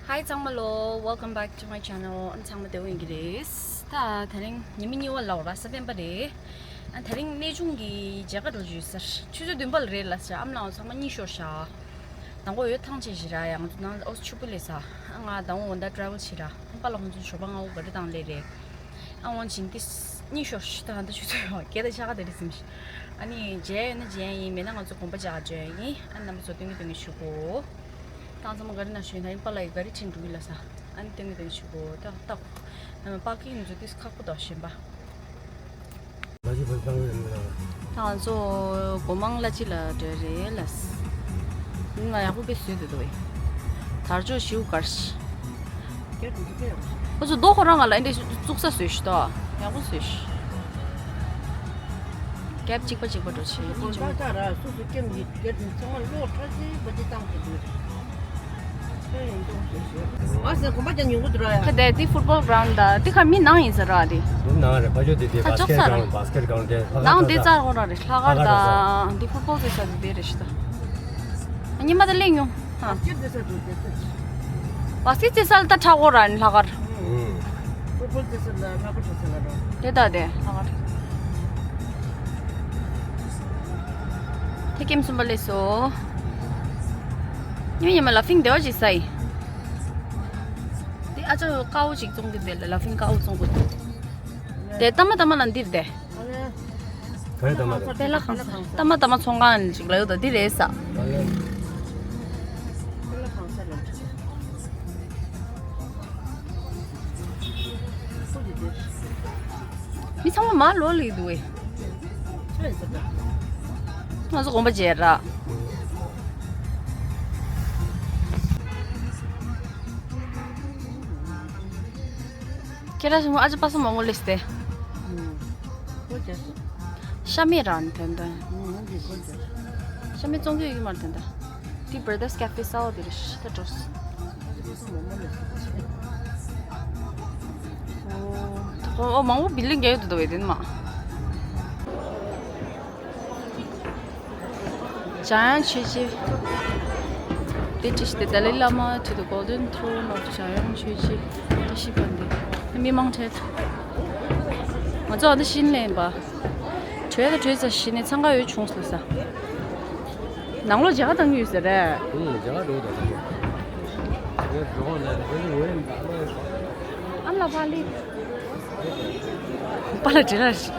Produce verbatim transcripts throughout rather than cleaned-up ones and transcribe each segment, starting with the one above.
Hi ཚང་མ་ལོ། Welcome back to my channel. ཨ་ཚང་མ་བདེ་པོ་ཡིན་གྱི་རེད། ད་དེ་རིང་ཉི་མ་གཉིས་པ་ལ་འོ་ར་ས་སྤེན་པ་རེད། ཨ་དེ་རིང་གནས་ཆུང་གི་མཇལ་ཁ་འགྲོ་རྒྱུ་ཡོད་ས་རེད། ཆུ་ཚོད་བདུན་པ་ལ་རེད་ལ་ས། ཨ་མ་ལགས་ཚང་མ་གཉིད་ཤོར་ཤག་དང་པོ་འོ་ཐང་ཆད་ཞིག་ར། ཡང་ང་ཚོ་ནང་ཨོ་ཆུ་བུ་ལས་ས། ཨ་ང་དང་པོ་འོ་ད་ཊ་རེ་ཝལ་བྱེད་ར། ཨ་པ་ལགས་ཁོང་ཚོ་ཞོགས་པ་སྔ་པོ་ག་རེ་བཏང་སླེབས་རེད། ཨ་འོན་ཅིང་ཏིས་གཉིད་ཤོར་ཤི། ད་ད་ཆུ་ཚོད་ཡོད་སྐད་ད་ཆ་ག་དེ་རེད་ཟིན་ཤི། ཨ་ནི་མཇལ་ཡོད་ན་མཇལ་ཡིན། མེད་ན་ང་ཚོ་དགོན་པ་མཇལ་འཇོན་ཡིན། ཨ་རྣམ་པ་ཚོ་སྟོན་གི་སྟོན་གི་ཞུ་གོ། ཏང་ཚང་མ་ག་རེ་ན་ཞུ་ཡིན། ད་ཡིན་པ་ལ་ཡི་ག་རེ་ཁྲིད་འགྲོ་གི་ལ་ས། ཨ་ནི་སྟོན་གི་སྟོན་གི་ཞུ་གོ། ད་ལྟ་ཁོ་ཨ་པ་ཀི་ང་ཚོ་ཏིས་ཁག་པོ་དོ་ཞེན་པ། ད་ང་ཚོ་སྒོ་མང་གླ་སྤྱི་ལ་འགྲོ་རེད་ལ། ང་ཡག་པོ་དཔེ་བཟོས་འདུག་དོ། དར་ལྕོག་ཞིའུ་དཀར་ཤི། ཁོ་ཚོ་རྡོ་ཁོ་རང་ང་ལ་འདི་བཙུགས་ས་བཟོས་ཤི་ཏོ། ཡག་པོ་བཟོས་ཤི། རྒྱབ་གཅིག་པ་གཅིག་པ་འགྲོ་ཆེ་ཡིན་ཅུང་། ད་ར་སོ་སོ་ཀེམ་གྱི་རྒྱབ་ནི་ཚང་མ་ལོག་ཁྲ་ཆེ་པ་ཅི་བཏང་ཐུབ་འདུག་ཨ་ཟེར་གོམ་པ་རྒྱག་ཉུང་གི་འདུག་ར་ཡ། ཁ་བདེ་དེ་ཕུཊ་བོལ་གྷ་རའུན་ཌ་ད་དེ་ཁ་མི་ནང་ཡིན་ཟེར་ར་དེ། མི་ནང་རེད། ཕ་ཆོས་དེ་དེ་ཁ་བ་སི་ཀེཊ་ཅོག་ས་རེད། གྷ་རའུན་ཌ། བ་སི་ཀེཊ་གྷ་རའུན་ཌ་དེ་ལྷག་ནང་དེ་རྩར་ཧོ་ར་རེད། ལྷག་དཀར་དང་དེ་ཕུཊ་བོལ་དེ་ས་དེ་དེ་རེད་ཤི་ད། ཉི་མ་ད་གླེང་ཡོང་། ཧ། བ་སི་ཀེཊ་དེ་ས་དེ་དེ་ས། བ་སི་ཀེཊ་དེ་ས་ལ་ད་ཁྲ་ཧོ་ར་ནི་ལྷག་དཀར། ཕུཊ་བོལ་དེ་ས་ལ་ལྷག་དཀར་དེ་ས་ལ་རོ། དེ་ད་དེ་ལྷག་དཀར། ཐེ་ཀེམ་གསུམ་པ་ལས་སོ། ཉི་མ་ཉི་མ་ལ་ཕིང་དེ་བ་ཅིག་ས་ཡི། དེ་ཨ་ཅོ་ཀའུ་ཅིག་བཙོང་གི་དེ་ལ་ལ་ཕིང་ཀའུ་བཙོང་གི། དེ་ཏ་མ་ཏ་མ་ལ་འདིར་དེ། ག་རེ་ཏ་མ་ཏ་མ། པེ་ལ་ཁང་ས། ཏ་མ་ཏ་མ་ཚོང་ཁང་ཅིག་ལ་ཡོད་དོ། འདི་རེད་ས། མི་ཚང་མ་མ་ལོ་ལི་འདུག་ཨེ། ང་ཚོ་དགོན་པ་མཇལ་ར། ཁྱེད་རང་ཞིག་ཨ་ཅག་པ་སངས་མང་པོ་ལས་ཏེ། ཤ་མེད་ར་ནི་དོན་དོན། ཤ་མེད་བཙོང་གི་ཡོད་ཀྱི་མ་རེད་དོན་དོན། དེ་Brothers Cafe སའོ་དེ་རེད་ཤི་ད་འགྲོ་སོང་། ཨོ་མང་པོ་བི་ལིང་རྒྱག་ཡོད་འདུག་བས་དེ་ནི་མ། འཇམ་དབྱངས་ཆོས་རྗེ། They teach the Dalai Lama to the golden throne of འཇམ་དབྱངས་ཆོས་རྗེ། བཀྲ་ཤིས་པ་འདི། མི་མང་འཕྲད། ང་ཚོ་ཨ་ད་ཤིན་ལེན་པ། བྲོས་ད་བྲོས་ས་ཤི་ནས་འཚང་ཁ་ཡོད་བྱུང་སོང་ས། ནང་ལོགས་མཇལ་ཁ་བཏང་གི་ཡོད་ས་རེད། ཨུ་མཇལ་ཁ་འགྲོ་ད་ད། ཨ་ལ་ཕ་ལི། པ་ལ་དྲི་ར་ཤི།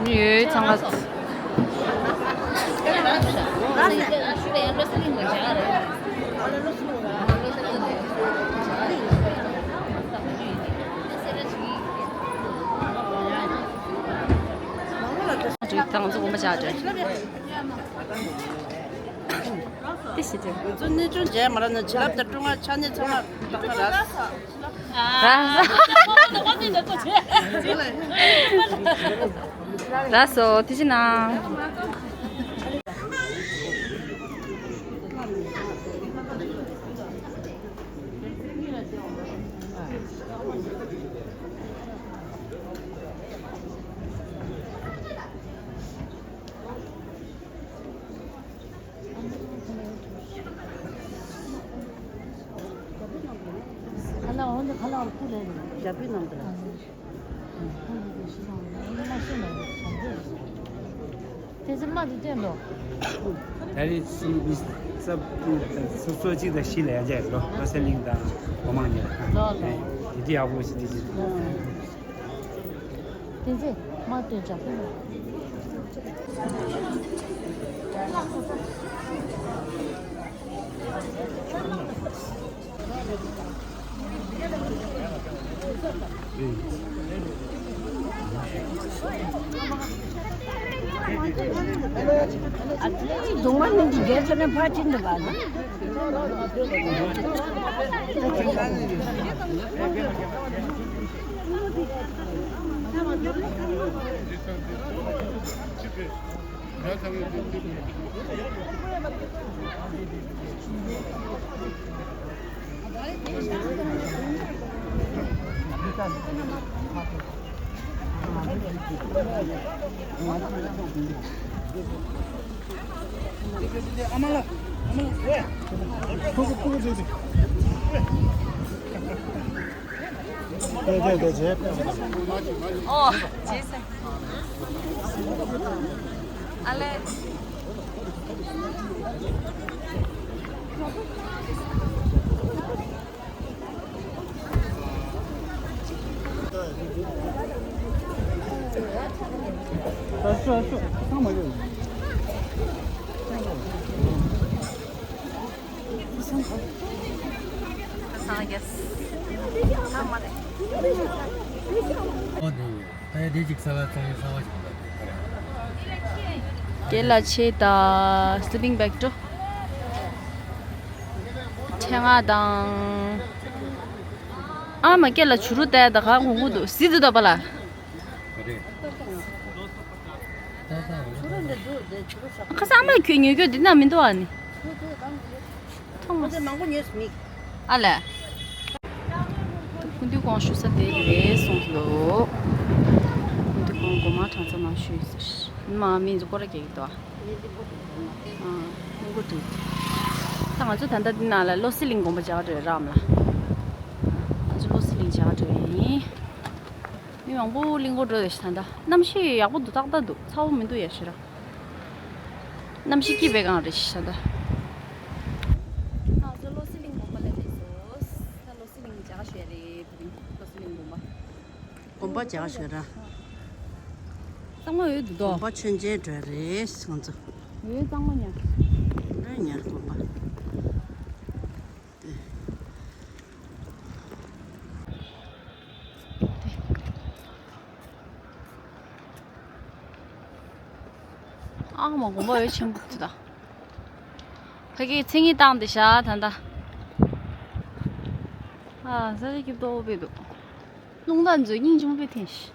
མི་ཡོད་ཚང་ཁ། དྲི་དང་ཚོགས་མ་བྱ་དྲི། དེ་ཤི་དྲི། ང་ཚོ་གནས་ཆུང་མཇལ་མ་ར་ན་བྱིན་རླབས་དང་སྤྲོ་ང་ཆ་ནས་ཚང་མ་ཏག་ཏག་ར། ར་སོ་དེ་ཅི་ན། ཁ་ལག་འོན་ཏེ་ཁ་ལག་རུ་ཁུ་ལས་རྒྱ་བོད་ནང་དུ་ལ། དེ་ཚེ་མ་དེ་སྟོན་ཏོ། ད་རེས་སུམ་ས་སོ་སོ་གཅིག་དང་བཞི་ལ་ཡ་ཅག་ལོ་ལོ་སེ་ལིང་དང་གོ་མང་ཉེ་ལ་ལོ་ལོ། དེ་དེ་ཡག་པོ་ཞིག་དེ་ཅི། དེ་ཚེ་མ་སྟོན་ཅག་ཕུ་ནོ། གདུང་མ་ནི་འདི་རྒྱལ་ཚོ་ནས་ཕར་ཕྱིན་འདུག་ག་ལ། ཨོ། རྗེས་སུ། ཨ་ལེ། ཨོ་དེ་ཡོད། ད་ཡ་དེ་ཅིག་ས་ལ་ཚང་ས་བ་ཞིག་ད་དེ་ཁ་རེད། དེ་ལ་ཆེ་ད་སི་ལིང་བེག་ཏོ། ཕྲེང་བ་དང་། ཨ་མ་སྐེ་ལ་བྱུ་རུ་བལྟས་ད་ག་གོང་གོ་འདུག་ཟི་འདུག་ད་པ་ལ། ག་རེ། ཁ་སང་མ་ཁྱོད་ཉོ་རྒྱུ་འདི་ན་མི་འདུག་ཨ་ནི། མཐོང་མ་སོང་། མང་པོ་ཉོས་མིག་ཨ་ལས། སྐུ་མདུན་དགོངས་ཞུ་ས་དེ་རེད་གསུངས་འདུག་སྐུ་མདུན་དགོངས་སྒོ་མང་གྲངས་ཚང་མ་ཞུས་ཟེར། མ་མི་འཛུགས་སྐོར་ར་རྒྱག་གི་འདུག་ཨ། ཨ། སྔོན་འགོག་འགྲིག་ད་ང་ཚོ་ད་ལྟ་འདི་ནང་ལ་བློ་གསལ་གླིང་དགོན་པ་མཇལ་ག་འགྲོ་ཡ་རག་མ་ལ། ང་ཚོ་བློ་གསལ་གླིང་མཇལ་ག་འགྲོ་ཡ་ཡིན། མི་མང་པོ་གླིང་སྐོར་འགྲོ་རེད་ཤག་ད་ལྟ་གནམ་གཤིས་ཡག་པོ་འདུག་ཏག་ཏག་འདུག་ཚ་བོ་མི་འདུག་ཡ་ཞེ་ར། གནམ་གཤིས་སྐྱིད་པའི་སྒང་རེད་ཤག་ད་ལྟ། ང་ཚོ་བློ་གསལ་གླིང་དགོན་པ་སླེབས་སོང་། ད་བློ་གསལ་གླིང་མཇལ་ཁ་ཞུ་ཡ་རེད། དེ་རིང་བློ་གསལ་གླིང་དགོན་པ། དགོན་པ་མཇལ་ཁ་ཞུ་ཡ་ར། གཙང་མ་འོད་འདུག་དོ། དགོན་པ་མཆོད་མཇལ་འགྲོ་ཡ་རེད་ང་ཚོ། འོད་གཙང་མ་ཉར། འོད་ཉར་དགོན་པ། ཨ་མ་དགོན་པ་འོད་ཆེན་པོ་འདུག་ད། ཕ་གིའི་མཚན་ཉིད་བཏང་བསྡད་ཤག་ད་ལྟ། ཨ་ས་རི་སྐྱིད་པོ་དཔེ་འདུག་རླུང་རྟ་མཛོད་སྙིང་རྗེ་མོ་དཔེ་འཐེན་ཤག་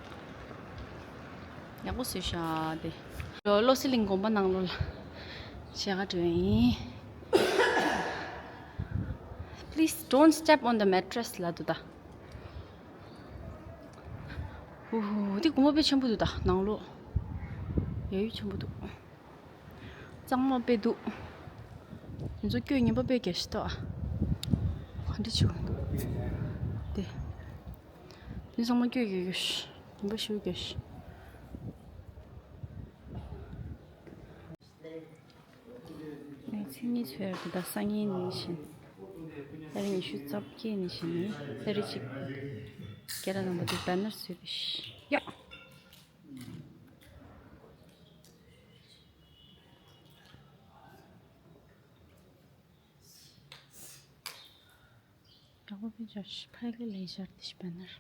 ཡག་པོ་བཟོས་ཤག་དེ། བློ་གསལ་གླིང་དགོན་པ་ནང་ལོགས་ལ་མཇལ་ཁ་འགྲོ་ཡ་ཡིན། Please don't step on the mattress ལབ་འདུག་ད། ཧུ་ཧུ། འདི་དགོན་པ་དཔེ་ཆེན་པོ་འདུག་ད་ནང་ལོགས། ཡ་ཡུལ་ཆེན་པོ་འདུག་གཙང་མ་དཔེ་འདུག་ང་ཚོ་སྐྱོད་ཉན་པ་དཔེ་རྒྱ་ཤི་ཏོ་ཨ། ག་འདྲ་བྱུང་། དེ། དེ་ཚང་མ་སྐྱོད་རྒྱ་ཤི། ཉན་པ་ཤི་རྒྱ་ཤི། ངས་མཚན་ཉིད་འཚོལ་ཡག་གི་ད་སང་ཉིན་ནས་བཞིན། ཏ་རིག་ཉི་ཤུ་རྩ་བརྒྱད་ནས་བཞིན་ནི་ཏ་རིག་གཅིག་རྒྱ་ར་ནང་པ་དེ་བེ་ནར་བཟོས་པའི་ཡ། ཡག་པོ་ཕན་ཆད་ཕ་གི་ལས་ཤར་ཏེ་ཤི་པ་ནར།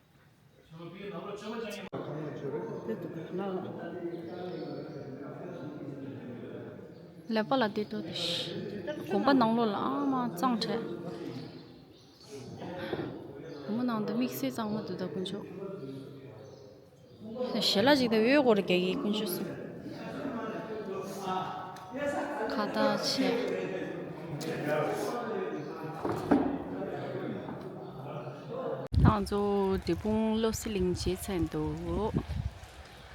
ལས་པ་ལ་བལྟས་ཏོ་དེ་ཤི། དགོན་པ་ནང་ལོགས་ལ་ཨ་མ་གཙང་དྲགས། དགོན་པ་ནང་དུ་དམིགས་བསལ་གཙང་མ་འདུག་ད་དཀོན་མཆོག་ཞལ་ལག་ཅིག་དང་འོད་སྐོར་རྒྱག་གི་དཀོན་མཆོག་གསུམ། ཁ་བཏགས་བྱས། ང་ཚོ་འབྲས་སྤུངས་བློ་གསལ་གླིང་མཇལ་ཚར་འདུག་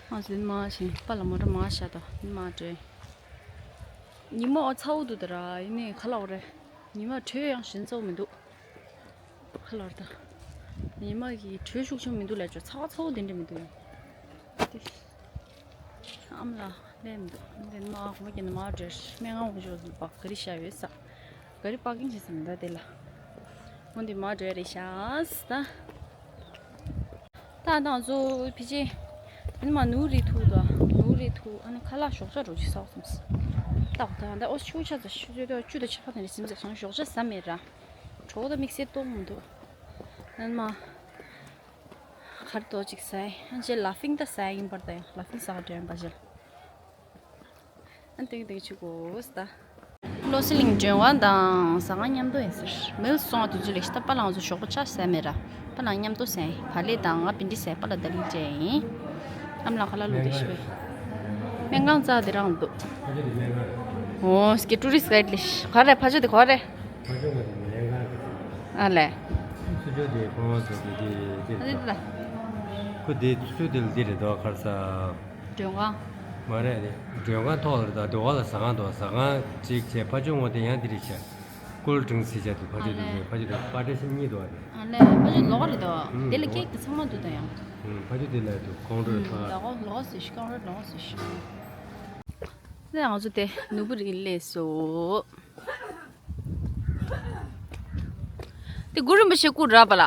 ང་ཚོ་འདི་མར་ཕྱིན་པཱ་ལགས་མོ་ཊ་མར་བཞག་དང་འདི་མར་འགྲོ། ཉི་མ་ཨོ་ཚ་བོ་འདུག་ད་ར་ཡིན་ནའི་ཁ་ལག་འོ་རེད། ཉི་མ་དྲོད་ཡང་ཞན་ཚ་བོ་མི་འདུག་ཁ་ལོར་ད། ཉི་མ་གི་དྲོད་ཤུགས་ཆེན་མི་འདུག་ལས་ཆོ་ཚ་བ་ཚ་བོ་དེ་འདྲ་མི་འདུག་ཡང་། དེ། ཨམ་ལ་ལས་མི་འདུག་དེ་མ་གོ་མ་ཀྱི་ནི་མ་བྲེལ་སྨན་ཁང་འོང་ཆོག་ཟིན་པ་ག་རི་ཤ་ཡོད་ས། ག་རི་པ་ཀིང་བྱེད་ས་མི་འདུག་དེ་ལ། འོན་ཏེ་མ་བྲེལ་རེད་ཤག་ད། ད་ང་ཚོ་ཕི་ཅི། དེ་ནི་མ་ནུ་རི་ཐུག་དོ། ནུ་རི་ཐུག་ཨ་ནི་ཁ་ལག་ཞོགས་ཇ་འགྲོ་ཅི་ས་བསམ་སི། ཏག་ད་ད་ཨོ་ཆུ་ཆ་ཚ་ཤུ་ཚོད་དོ་ཆུ་དོ་ཆ་ཁ་དེ་ནི་སིམ་ཟེར་སོང་ཞོགས་ཇ་ཟ་མེད་ར། གྲོགས་དང་དམིགས་བསལ་གཏོང་མི་འདུག་ཨ་ནི་མ། གར་དོ་ཅིག་ཟ་ཨ་ཅེ་ལ་ཕིང་ད་ཟ་ཡིན་པར་ད་ཡང་ལ་ཕིང་ཟ་ག་འགྲོ་ཡིན་པ་ཅེ་ལ། ཨ་ཏིག་ཏིག་ཆུ་གོ་སི་ད། བློ་གསལ་གླིང་མགྲོན་ཁང་དང་ཟ་ཁང་མཉམ་དུ་ཡིན་ཟེར། མིལ་སོང་བ་དུས་ཚོད་ལེགས་ཤི་ད་པཱ་ལགས་ང་ཚོ་ཞོགས་པ་ཆ་ཟ་མེད་ར། པཱ་ལགས་མཉམ་དུ་ཟ་ཡིན། བ་ལེ་དང་ང་བིན་ཌི་ཟ་ཡིན། པཱ་ལགས་ད་ལིང་ཅན་ཡིན། ཨམ་ལགས་ཁ་ལག་བླུགས་དེ་ཤི་བས། སྨན་ཁང་རྩ་དེ་རང་འདུག་ཨོ་སྐེ་ཊུ་རི་སི་གའིཌ་ལེ་ཤི་ག་རེ་ཕ་ཆོ་དེ་ག་རེ། ཕ་ཆོ་ང་དེ་སྨན་ཁང་དེ། ཨ་ལེ། སུ་ཆོ་དེ་ཁོང་ཚོ་དེ་དེ་དེ། ཨ་དེ་དེ་ལ། ཁོ་དེ་སུ་དེ་ལ་དེ་རེད་དོ་ཁར་ས། མགྲོན་ཁང་། མ་རེད་ནི། མགྲོན་ཁང་ཐོག་ལ་ད་སྡོད་ཁང་ལ་ཟ་ཁང་འདུག་ཟ་ཁང་གཅིག་བྱས་ཕ་ཆུང་ངོ་དེ་ཡང་འདི་རེད་བྱས། ཀོལ་ཌི་རིང་སི་བྱས་འདུག་ཕ་ཆོས་འདུག་ཨ་ལས། ཕ་ཆོས་འདུག་པ་ཏྲེ་སི་གཉིས་འདུག་ཨ་ལས། ཨ་ལས་ཕ་ཆོས་ལོག་རེད་དོ། ཨུམ། དེ་ལ་ལོག་ཀེག་དེ་ཚང་མ་འདུག་ད་ཡང་། ཨུམ། ཕ་ཆོས་དེ་ལ་འདུག་ཀོང་ཀྲོལ་ཨུམ། ཕ། ལོག་ལོག་ཟེར་ཤི་ཀོང་ཀྲོལ་ལོག་ཟེར་ཤི། ཨུམ། ད་ང་ཚོ་དེ་ནུ་བུ་རིང་སླེབས་སོང་། དེ་གུ་རུ་རིན་པོ་ཆེ་སྐུ་ར་པ་ལ།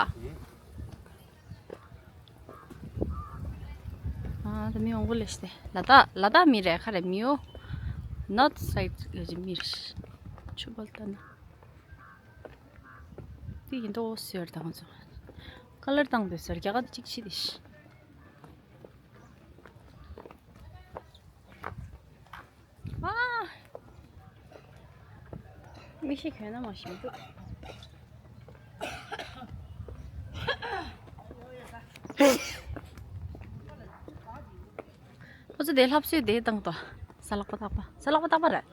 ཨ་ད་མི་མང་པོ་ལས་ཤི་སྟེ། ལ་དྭགས་ལ་དྭགས་མི་རེད་ཁ་རེད་མི་ཡོ། ནོར་ཐི་སའིཌ་གི་མི་རེད། ཆུ་བལ་ལྟ་ན། དེ་ཡིན་དོ་ཟེར་དང་ཚོ། ཀ་ལར་བཏང་དུས་ཟེར་རྒྱ་གར་གཅིག་ཤི་དེ་ཤི། ཨ། མིག་ཤེལ་གྱོན་ན་མ་ཤེས་འདུག་ཁོ་ཚོ་དེ་ལྷ་གསོལ་དེ་བཏང་དོ། ས་ལག་པ་རྟག་པ། ས་ལག་པ་རྟག་པ་རེད།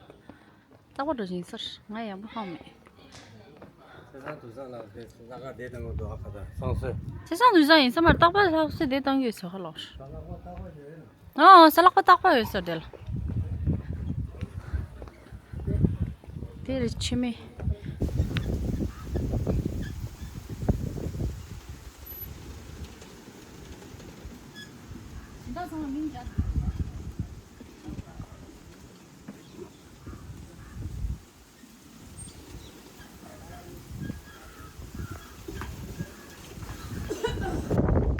རྟག་པ་འགྲོ་བཞིན་སར་ང་ཡག་པོ་ཧ་མེད། ཚེ་སང་དུས་སང་ལ་དེ་ས་ལག་པ་དེ་བཏང་དགོས་འདུག་ཨ་ཁ་ད་སང་སོས། ཚེ་སང་དུས་སང་ཡིན་ས་མར་རྟག་པ་ལྷ་གསོལ་དེ་བཏང་གི་ཡོད་ཟེར་ཁ་ལོ། ཨོ་ས་ལག་པ་རྟག་པ་ཡོད་ས་དེ་ལ། དེ་རེད་ཆི་མེ།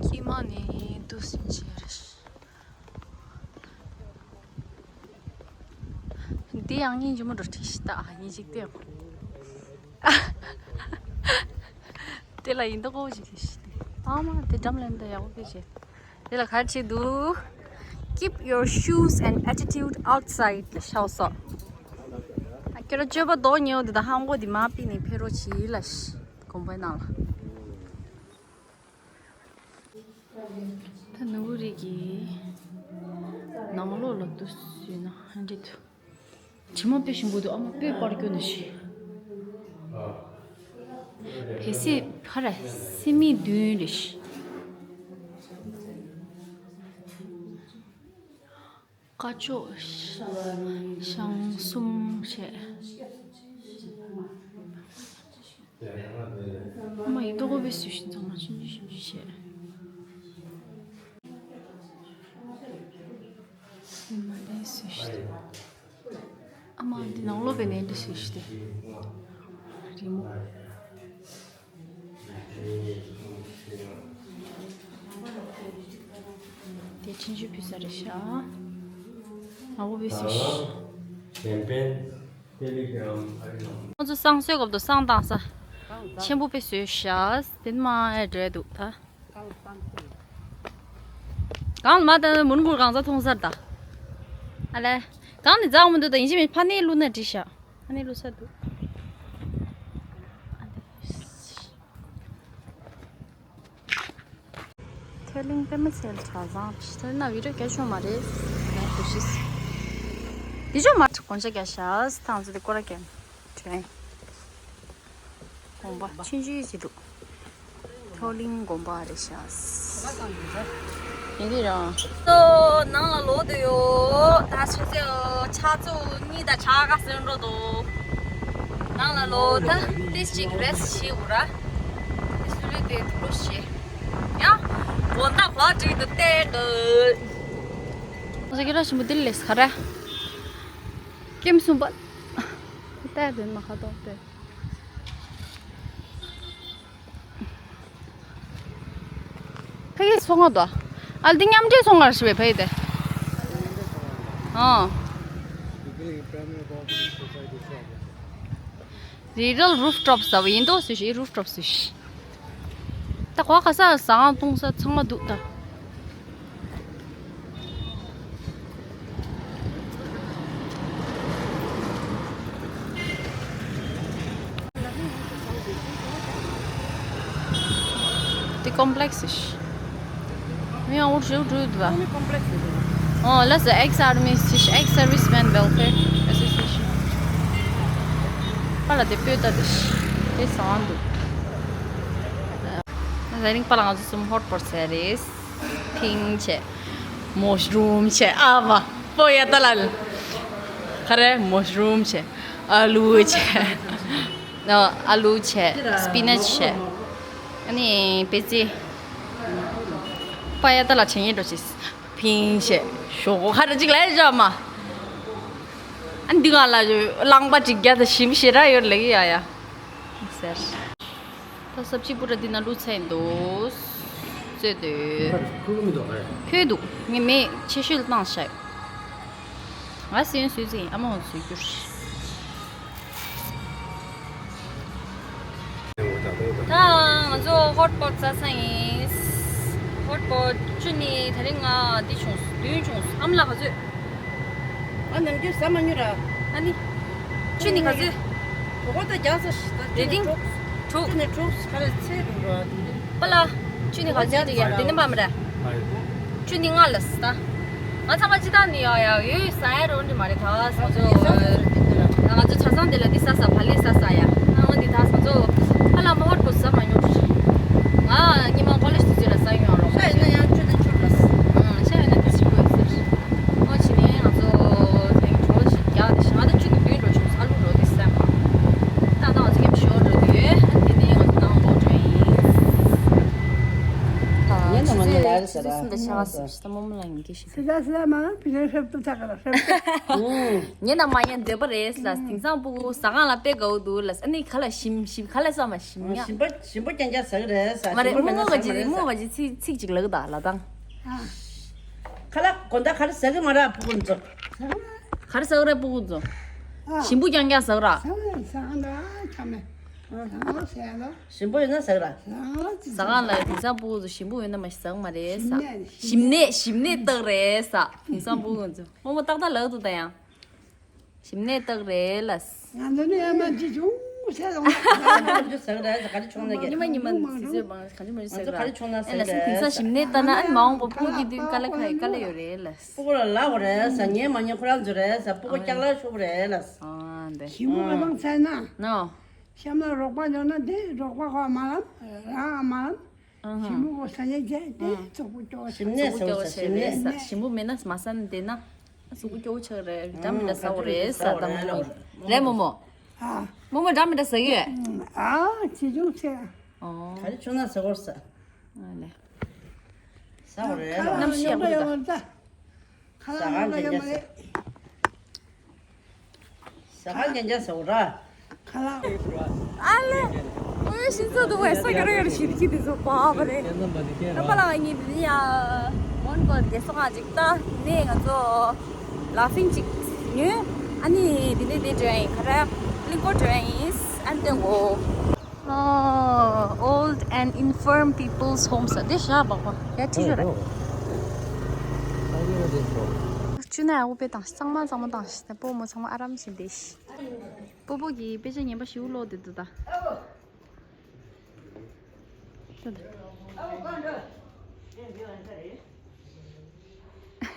ཀྱི་མ་ནི་དུ་སིན་ཆེ་རེད། འདི་ཡང་སྙིང་རྗེ་མོ་འགྲོ་ཁྲིད་ཤི་ད་སྙིང་རྗེ་སྟེ། དེ་ལ་ཡིན་ད་ཀོ་ཞིག་ཤི་སྟེ། ཨ་མ་དེ་འགྲམ་ལེན་ད་ཡག་པོ་སྐད་བྱེད། དེ་ལ་ག་རེ་བྱེད་འདུག Keep your shoes and attitude outside ལ་ཤའོ་སོ། ཨ་ཁྱོད་ར་སྤྱོད་པ་རྡོག་ཉེའོ་དེ་དང་ཧང་གོ་དེ་མ་པི་ནི་ཕེ་རོ་ཆི་ལ་ཤི་དགོན་པའི་ནང་ལ། ད་ནུ་བོ་རིགས་ཀྱི་ནང་ལོགས་ལ་འདུག་ཟེར་ན་ཧ་འདྲེ་འདུག་དྲི་མ་དཔེ་ཞིམ་པོ་འདུག་ཨ་མ་དཔེ་པར་སྐྱོ་ནི་ཞིག་བལ་སྲིད་ཕ་ར་སྲིན་མིག་བདུན་རེ་ཞིག་ཀ་ཅོག་ཤང་གསུམ་བྱས། ཨ་མ་ཡི་ཏོག་པའི་སུ་ཞིག་ཚང་མ་ཆུང་ཆུང་ཞིག་བྱས། ཨ་མ་དེ་སུ་ཞིག་ཨ་མ་འདི་ནང་ལོགས་པའི་ནས་འདི་སུ་ཞིག་དེ། རི་མོ། དེ་ཆུང་ཆུང་ཕུལ་ས་རེད་ཤག་ཨ་བོ་བེ་སི་ཤ། ཁོང་ཚོ་བསང་གསོལ་སྐབས་དུ་བསང་བཏང་ས་ཆེན་པོ་བེ་བཟོས་ཤག་དེ་མ་ཨེ་འདྲ་འདུག་ད། གང་མ་ད་མུན་མུར་གང་ཚ་མཐོང་སར་ད། ཨ་ལེ། གང་ནི་རྫག་མི་འདུག་ད་ཡིན་གཅིག་མིན་ཕ་ནི་བླུག་ན་འགྲིག་ཤག་ཨ་ནི་ལུ་ས་འདུག་ཐོད་གླིང་པད་མ་ཚལ་གྲྭ་ཚང་ཕྱི་ཐོན་ན་བི་ཌིའོ་རྒྱ་ཆུང་མ་རེད། ང་དུ་ཤིས། དེ་ཆུང་མ་དགོན་ཆ་རྒྱ་ཤག་ཐང་ཚོ་དེ་སྐོར་རྒྱ་དྲན། དགོན་པ་ཆུང་ཆུང་ཅིག་འདུག་ཐོད་གླིང་དགོན་པ་རེད་ཤག་ཡིན་དུས་རང་། ཏོ་ནང་ལ་ལོག་དུ་ཡོད། ད་ཆུ་ཚོད་ཆ་ཚོད་གཉིས་དང་ཆ་ག་ཟིན་འགྲོ་འདུག་ནང་ལ་ལོག་ད་ཏིས་ཅིག་རེ་སི་ཊི་བྱེད་དགོས་ར། ཏིས་ལུས་དེ་དུ་ལོ་ཤེ། ཡང་། དགོང་དག་བག་ཅིག་ཏུ་བལྟས་འདུག་ང་ཚོ་སྐད་གྲགས་ཆེན་པོ་འདི་ལས་ག་རེ། ཀེམ་གསུམ་པ། བལྟས་དེ་ན་ཁ་ཐོག་བལྟས། ཕ་གི་སོང་ང་དོ། ཨ་འདི་མཉམ་འབྲེལ་སོང་ང་ར་ཞིག་བས་ཕ་གི་དེ། ཨ། Regal Rooftop ཟ་བ་ཡིན་དོ་སུ་ཞིག་རུབ་ཊོབ་སུ་ཞིག་ད་གོ་ག་ས་ཟ་ང་བཏུང་ས་ཚང་མ་འདུག་ད། དེ་ཀོམ་པི་ལེགས་ཤིག་མི་ཡང་འུར་ཞིག་འགྲོ་ཡོད་པ། ཨོ་ལ་ས་ཨེགས་ཨར་མི་ཤིག་ཨེགས་སར་ཝི་སི་མེན་ཝེལ་ཕེར་ཨེ་སོ་སི་ཨེ་ཤན། པ་ལ་དེ་སྤོས་ད་དེ་ཤིག་དེ་ཟ་འདུག་ཟ་རིང་པ་ལ་ང་ཚོ་གསུམ་ཧོཊ་པོཊ་ཟས་རེད། ཐིང་བྱས། མོ་ཤ་རུམ་བྱས། ཨ་བ། པོ་ཡ་ཏ་ལ་ལ། ཁ་རེ་མོ་ཤ་རུམ་བྱས། ཨ་ལུ་བྱས། ཨ་ལུ་བྱས། སི་པི་ནཆ་བྱས། ཨ་ནི་པེ་ཙི། པ་ཡ་ད་ལ་བྱས་ཉེས་འགྲོ་ཅིག་ཕིང་བྱས། ཞོག་ཁ་ར་ཅིག་ལ་བཞག་མ། ཨ་འདི་ག་ལ་རླངས་པ་ཅིག་རྒྱ་ད་ཞིམ་ཞེ་དྲག་ཡོད་ལེགས་ཡ་ཡ། ཟེར། ད་སབ་ཅི་པུ་ར་འདི་ན་བླུགས་ཚར་ཡིན་འདུག་བཙོས་འདུག་ཁུ་གུ་མི་འདུག་གས། ཁོལ་འདུག་ངས་མེ་ཆེ་ཤོས་ལ་བཏང་བཞག་ང་སེམས་བཟོས་ཚེ་ཨ་མ་འོང་བཟོས་རྒྱུར། ད་ང་ཚོ་ཧོཊ་པོཊ་ཟ་ས་ཡིན། ཧོཊ་པོཊ་བཅུ་ནི་དེ་རིང་ང་འདི་བྱུང་བདུན་བྱུང་ཨ་མ་ལགས་ག་ཚོད། ང་ནམ་རྒྱུན་ཟ་མ་མྱོང་ར། ཨ་ནི། བཅུ་ནི་ག་ཚོད། གྲོད་ཁོག་ད་རྒྱགས་ས་ཞིག་ད་རེ་ཏིང་། དྲུག་བཅུ་ནི་དྲུག་ག་རེ་ཚེ་རུ་ར་དེ་འདྲ། པ་ལ། བཅུ་ནི་ག་ཚོད་དེ་ཡ་དེ་ནི་མ་མ་ར། བཅུ་ནི་ལྔ་ལ་ཟ་ད། ང་ཚང་མ་སྤྱི་བཏང་ནི་ཡ་ཡ་ཡོད་ཟ་ཡ་རོ་འདྲི་མ་རེད་ད་ང་ཚོ། ང་ཚོ་གྲྭ་ཚང་དེ་ལ་འདི་ཟ་ཟ་བ་ལེ་ཟ་ཟ་ཡ་ང་འདི་ད་ང་ཚོ། ཨ་ལ་མ་ཧོཊ་པོཊ་ཟ་མ་མྱོང་། ང་ཉི་མ་ཀོ་ལེཇ་དུས་ཚོད་ལ་ཟ་ཡོང་རོགས། ཤ་ཡོད་ན་ཡང་བཅུ་དང་བཅུ་ལ་ཟ། ཨང་ཤ་ཡོད་ན་དེ་ཞིག་དགོས་ཟེར། ཨོ་ཕྱི་ནས་ང་ཚོ་དེང་གྲོ་ཞིག་རྒྱག་དེ་ཞག་ད་ཆུ་གི་བདུན་འགྲོ་བྱུང་ས་ལུག་འགྲོ་དེ་སེམས་པ། ད་ད་ང་ཚོ་ཉམས་ཤོར་འགྲོ་དུས་དེ་ནས་ང་ཚོ་ནང་ལོག་འགྲོ་ཡིན། ད་ཉན་ན་མ་ཉན་ལ་ཆུ་ཚོད་ཆུ་ཚོད་གསུམ་དང་ཕྱེད་ཀ་ཟིན་ཞིག་ད་རྨོ་མོ་ལ་ཡིན་གྱི་ཞིག་སི་ད་སི་ད་མ་བི་ནས་ཧྲབ་ཏུ་ཐག་ག་ལ་ཧྲབ་ཏུ། ཉན་ན་མ་ཉན་འདོད་པ་རེད་ལ་དེང་སང་ཕྲུ་གུ་ཟ་ཁང་ལ་དཔེ་དགའ་བོ་འདུག་ལ་ཨ་ནི་ག་ལ་ཞིམ་ཞིམ་ག་ལ་ཟ་མ་ཞིམ་ཉག་ཞིམ་པ་ཞིམ་པོ་རྐྱང་རྐྱང་ཟ་གི་རེད་ཟ། མ་རེད་ཞིམ་པོ་རྨོ་མོ་མེད་ན་ག་ཟ་ཅིག་མ་རེད་རྨོ་མོ་ག་ཅིག་ཚིག་ཚིག་ཅིག་ལབ་གི་ད་ལ་དང་། ཁ་ལག་གོ་ད་ག་རེ་ཟ་གི་མ་རེད་ཕྲུ་གུ་ཚོ། ག་རེ་ཟ་གི་རེད་ཕྲུ་གུ་ཚོ། ཞིམ་པོ་རྐྱང་རྐྱང་ཟ་གི་ར། ཟ་གི་རེད་ཟ་གི་རེད་ཁྱམས་ནས། ཟ་གི་རེད་ཟ་གི་རེད། ཞིམ་པོ་ཡོད་ན་ཟ་གི་ར། ཟ་གི་རེད། ཟ་ཁང་ལ་དེང་སང་ཕྲུ་གུ་ཚོ་ཞིམ་པོ་ཡོད་ན་མ་ཞིག་ཟ་གི་མ་རེད་ཟ། ཞིམ་ནས་ཞིམ་ནས་རྟགས་རེད་ཟ། དེང་སང་ཕྲུ་གུ་ཚོ་རྨོ་མོ་ཏག་ཏག་ལབ་འདུག་ད་ཡང་། ཞིམ་ནས་རྟགས་རེད་ལ། ང་ཚོ་ནི་ཨ་མ་ཅི་བྱུང་ཟེར་སོང་། ང་ཚོ་ཟ་གི་རེད་ཟ་ག་རེ་བྱུང་ན་གི། ཉི་མ་ཉི་མ་ཟི་ཟི་བང་ག་ཅི་མ་ཟི་ཟ་གི་ར། ཨེ་ལ་སི་དེང་སང་ཞིམ་ནས་ལྟ་ན་ཨ་ནི་མ་འོངས་པ་ཕྲུ་གུ་དེ་དུས་དཀའ་ལས་ཁག་དཀའ་ལས་ཡོད་རེད་ལ། ཕྲུ་གུ་ལ་ལབ་དགོས་རེད་ཟ། ཉན་མ་ཉན་ཁོ་རང་ཚོ་རེད་ཟ། ཕྲུ་གུ་ལྕགས་ལ་ཤོར་རེད་ལ། ཨ་འདི། ཞིམ་པོ་མ་བཏང་ཚར་ན། ནོ། གཤམ་ལ་རོགས་པ་འཇོག་ན་དེ་རོགས་པ་ཁོ་མ་ལབ་རང་མ་ལབ། ཞིམ་པོ་ཁོ་ཟ་ཉན་བྱས་དེ་བཙོག་པོ་སྐྱོ་བ་ཞིམ་ནས་ཟ་བཙོག་པོ་སྐྱོ་བ་བྱས་རེད་ཟ། ཞིམ་པོ་མེད་ན་མ་ཟ་ན་བསྡད་ན། གཟུགས་པོ་སྐྱོ་བོ་ཆགས་རེད། འདྲ་མི་འདྲ་ཟ་བོ་རེད་ཟ། ད་རྨོ་མོ་རེད་རྨོ་མོ། ཨ། རྨོ་མོ་འདྲ་མི་འདྲ་ཟ་གི་ཡོད། ཨ་ཅི་བྱུང་ཚེ། ཨོ། ག་རེ་བྱུང་ན་ཟ་བོར་ཟ། ཨ་ལེ། ཟ་བོ་རེད་ལ། གནམ་གཤིས་ཡག་པོ་འདུག་ད། ཟ་ཁང་ལ་ཡོད་མ་རེད། ཟ་ཁང་རྐྱང་རྐྱང་ཟ་བོ་ར། ཁ་ལག་ཨ་ལེ། ཨོ་ཡ་ཤིན་ཙོ་འདུག་བས་ས་ག་རེ་ག་རེ་ཞིག་གི་དེ་ཚོ་པ་བ་རེད། ད་པ་ལགས་ངས་འདི་ནས་ཡ་མོན་གྷོ་རྒྱལ་ས་ཁང་ཅིག་ལྟ་ནས་ང་ཚོ་ལ་ཕིང་ཅིག་ཉོས། ཨ་ནི་འདི་ནས་འདི་འགྲོ་ཡིན་ག་རེ་གླིང་སྐོར་འགྲོ་ཡིན། ཨ་ནི་སྟོན་གོ། Old and infirm people's home ཟེར་འདི་ཞག་བག་བག་ཡ་ཁྲི་ཆོ་རེད། ཅུ་ན་ཨ་ཁུ་པེ་དང་གཙང་མ་གཙང་མ་དང་ཞིག་སྤོ་མོ་ཚང་མ་ཨ་རམ་བཞིན་བསྡད་ཤི། སྤོ་བོ་གིས་དཔེ་ཆ་ངན་པ་ཞིག་ཀློག་བསྡད་འདུག་ད།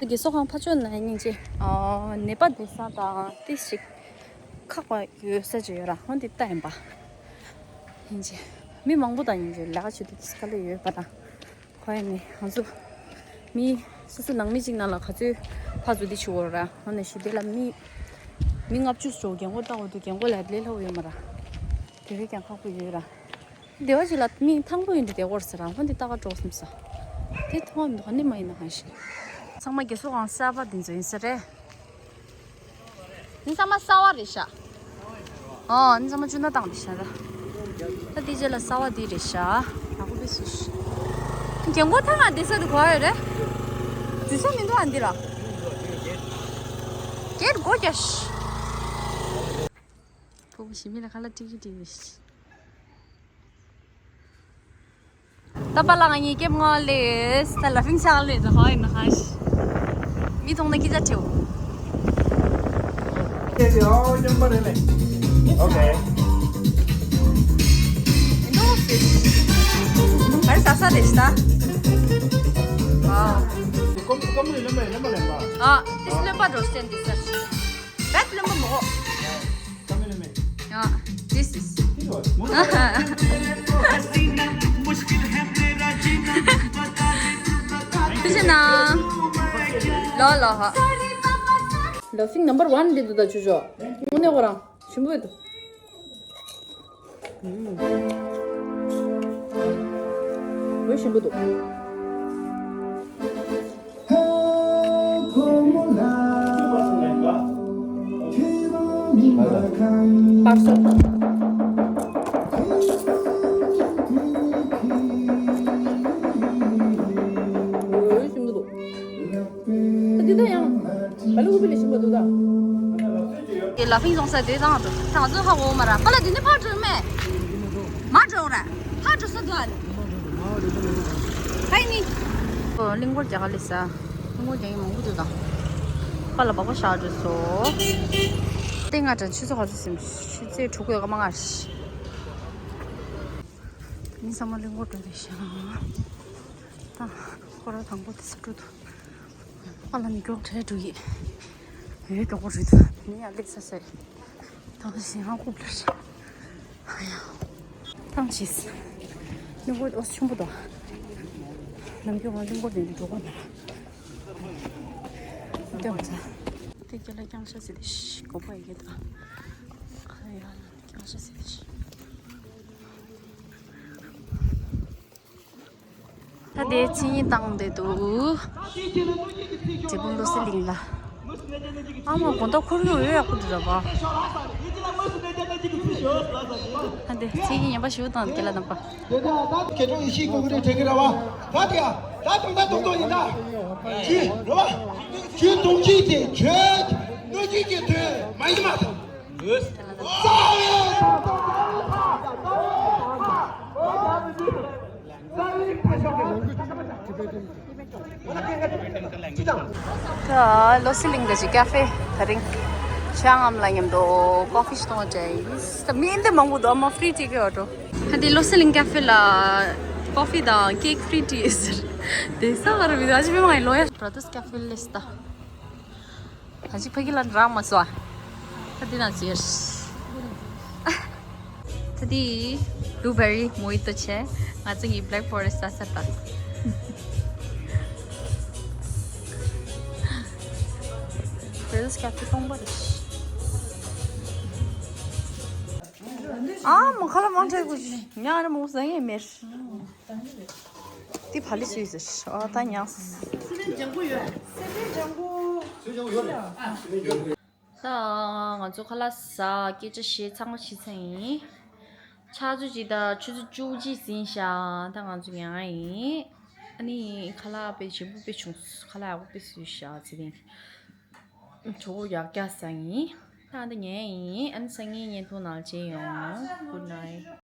དགེ་སོ་ཁང་ཕ་ཆོས་ན་སྙིང་རྗེ། ནད་པ་བསྡད་ས་དང་ཏི་ཞིག་ཁག་པ་ཡོད་ས་ཅིག་ཡོད་ར་ཧོན་དེ་ལྟ་ཡིན་པ། སྙིང་རྗེ། མི་མང་པོ་དང་སྙིང་རྗེ་ལས་ཀ་བྱེད་དུས་དཀའ་ལས་ཡོད་པ་དང་། ཁོ་ཡ་ནི་ང་ཚོ་མི་སོ་སོ་ནང་མི་གཅིག་ནང་ལ་ག་ཚོད་ཕར་ཚུར་འདི་བྱེད་དགོས་ར་ཧོན་ནས་ཞུ་དེ་ལ་མི་མི་ལྔ་བཅུ་ཙམ་རྒན་གོག་ལྟ་དགོས་འདུག་རྒན་གོག་ལ་ལས་སླ་པོ་ཡོད་མ་ར། དེ་བས་ཀྱང་ཁག་པོ་ཡོད་ར། སྡེ་བ་ཞིག་ལ་མི་ཐང་པོ་ཡིན་དུས་བསྡད་དགོས་ཟེར་ར་ཧོན་དེ་ལྟ་ག་འགྲོ་བསམ་ས། དེ་མཐོང་བ་མི་འདུག་ག་ནི་མ་ཡིན་ན་གང་ཤེས། ཚང་མ་དགེ་སོ་ཁང་གསར་པ་འདི་ཚོ་ཡིན་ས་རེད། འདི་ཚང་མ་གསར་པ་རེད་ཤག་ཨོ་འདི་ཚང་མ་བཅོས་ན་བཏང་རེད་ཤག་ར། ད་འདི་རྗེས་ལ་གསར་པ་འདི་རེད་ཤག་ཡག་པོ་དཔེ་སྲིད་ཤག་རྒན་གོག་ཐང་ང་བསྡད་ས་དེ་གོ་ཡོད་རེད། དུས་ཚོད་མི་འདུག་ཨ་འདི་ལ། སྒེར་སྒོ་རྒྱག་ཤག་ཕྲུ་གུ་ཞི་མི་ལ་ཁ་ལག་ཀྲིག་ཀྲིག་ཀྲིག་རེད་ཤག་ད་པ་ལགས་ང་གཉིས་སྐྱེམས་ངོ་ལས་ད་ལ་ཕིང་ཆགས་ལས་ད་ཧོ་ཡིན་ན་ཧ་ཤི། མི་མཐོང་ན་སྐད་ཆ་དྲིའོ། ཨོ་སྐྱེམས་པ་རེད་ལེ། ཨོ་ཁེ། ཨིན་ནོ་ཕིཤ། ག་རེ་ཟ་ས་རེད་ཤག་ད། ཝའོ། ཀོམ་ཀོམ་ལེན་པ་ལེན་པ་ལེན་པ། ཨ་ཏིས་ལེན་པ་འགྲོ་སྟེ་འདི་ཟེར། བད་ལེན་པ་མོ། Yeah, this is. ཁྱེད་ཀྱི་ནང་། ལོ་ལོ་ཧ། ལོ་ཕིང་number one འདི་འདུག་ད་ཆུ་ཆོ། དངོས་གནས་ཁོ་རང་ཞིམ་པོ་འདུག་འོ་ཞིམ་པོ་འདུག་པར་སོ། འོ་ཞིམ་པོ་འདུག་འདི་ད་ཡང་ག་ལེ་ཧུ་པི་ལས་ཞིམ་པོ་འདུག་ད། དེ་ལ་ཕིང་སོང་ས་དེ་དང་དུ་ཐང་ཚོ་ཧ་གོ་མ་ར་པ་ལ་དེ་ནི་ཕར་འགྲོ་མེད། མ་འགྲོ་ར་ཕར་འགྲོ་ས་འདུག་ཨ་ནི། ཧའི་ནི། ཨོ་གླིང་སྐོར་རྒྱག་ག་ལས་ས། གླིང་སྐོར་རྒྱག་ཡིན་མང་པོ་འདུག་ད། པ་ལ་སྦག་པ་བཞག་འགྲོ་སོ། ཏེ་ང་དྲན་ཆུ་ཚོད་ག་ཚོད་ཟིན་ཆུ་ཚོད་དྲུག་གོ་ཡོད་ཀ་མ་ང་ཤི། མི་ཚང་མ་གླིང་སྐོར་འགྲོ་དེ་ཤ། ད་ཁོ་ར་དང་པོ་དེ་ས་འགྲོ་འདུག་ཨ་ལ་མི་མགྱོགས་བྲལ་འགྲོ་ཡི། ཡོད་མགྱོགས་པོ་རེད་འདུག་མི་ཡང་སླེབས་ས་ཟེར། ད་ཞིང་ཧང་ཁུག་ལ་ཨ་ཡ། ཐང་ཆིས། གླིང་སྐོར་ཨོ་ཆུང་པོ་དང་། ནམ་རྒྱུན་ང་གླིང་སྐོར་དེ་འདྲ་འགྲོ་གོ་མ་ར། ལྟོས་མ་ཚ། དེ་སྐྱེ་ལ་རྐྱང་ཤ་ཟེར་ཏེ་ཤི་གོ་པ་ཡི་གེ་དང་། ཨ་ཡ་ལ་རྐྱང་ཤ་ཟེར་ཏེ་ཤི། ད་དེ་ཚིག་ཉིན་བཏང་བསྡད་འདུག་འབྲས་སྤུངས་ལོ་སི་གླིང་ལ། ཨ་མ་དགོང་དག་ཁོར་ཡུག་འོད་ཡག་པོ་འདུག་ར་བ། ད་དེ་ཚིག་ཉིན་ཉན་པ་ཞུ་དང་དེ་ལ་ནམ་པ། དེ་ད་ད་ཁེ་ཏོ་ཡེ་ཤེས་ཀུ་ཀུ་རེ་ཁྲེ་གི་ར་བ། ད་དེ་ཡ་ད་དུང་ད་དུང་དུང་ཡིན་ད། ཅི་ར་བ། ཅི་དུང་ཅི་དེ་ཁྱོད་གནོད་སྦྱིན་གྱི་དོན་མ་ཡིན་མ་ཐག་ད་ལོ་སི་གླིང་གི་ཀ་ཧྥེ་དེ་རིང་ཆང་ངམ་ལ་མཉམ་དུ་ཀོ་ཧྥི་ཞིག་གཏོང་བ་བྱས་ཡིན། ད་མི་འདི་མང་པོ་འདུག་ཨ་མ་ཧྥི་རི་ཊི་གི་འོ་འགྲོ། ད་དེ་ལོ་སི་གླིང་ཀ་ཧྥེ་ལ་ཀོ་ཧྥི་དང་ཀེག་ཧྥི་རི་ཊི་ཟེར། དེ་ས་ག་རུ་མི་འདུག་ཨ་ཅི་མི་མང་ཡིན་ལོ་ཡ། བྷ་ར་དར་སི་ཀ་ཧྥེ་ལས་ད། ད་ཅིག་ཕ་གི་ལ་རག་མ་སོང་། ད་འདི་ན་ཅི་ཡོད། ད་འདི་བླུ་བེ་རི་མོ་ཧི་ཏོ་བྱས། ང་ཚོ་གི་བྷེ་ལེག་ཕོ་རེ་སི་ཊི་ཟ་ས་ད། བྷ་ར་དར་སི་ཀ་ཧྥེ་སྟོང་པ་རེད། ཨ་མ་ཁ་ལ་མང་ཆེ་གུ་ཉ་རེ་མོ་ཟ་ངེས་མེར། དེ་བ་ལི་སུས་ཟེར། ཨ་ད་ཉག་སི། སེ་ལེ་ལྗང་གུ་ཡོད། སེ་ལེ་ལྗང་གུ། ད་ང་ཚོ་ཁ་ལག་ཟ་སྐད་ཆ་བཤད་ཚང་མ་ཤི་ཚང་ཡིན། ཆུ་ཚོད་གཅིག་དང་ཆུ་ཚོད་བཅུ་གཅིག་ཟིན་ཤག་ད་ང་ཚོ་ཉལ་ཡིན། ཨ་ནི་ཁ་ལག་དཔེ་ཞིམ་པོ་དཔེ་བྱུང་། ཁ་ལག་ཡག་པོ་དཔེ་བཟོས་ཤག་ཚེ་རིང་། གྲོགས་པོ་ཡག་རྒྱ་ས་ཡིན། ད་འདི་ཉལ་ཡིན། ཨ་ནི་སང་ཉིན་བརྙན་ཐུང་ནང་མཇལ་ཡོང་། Good night།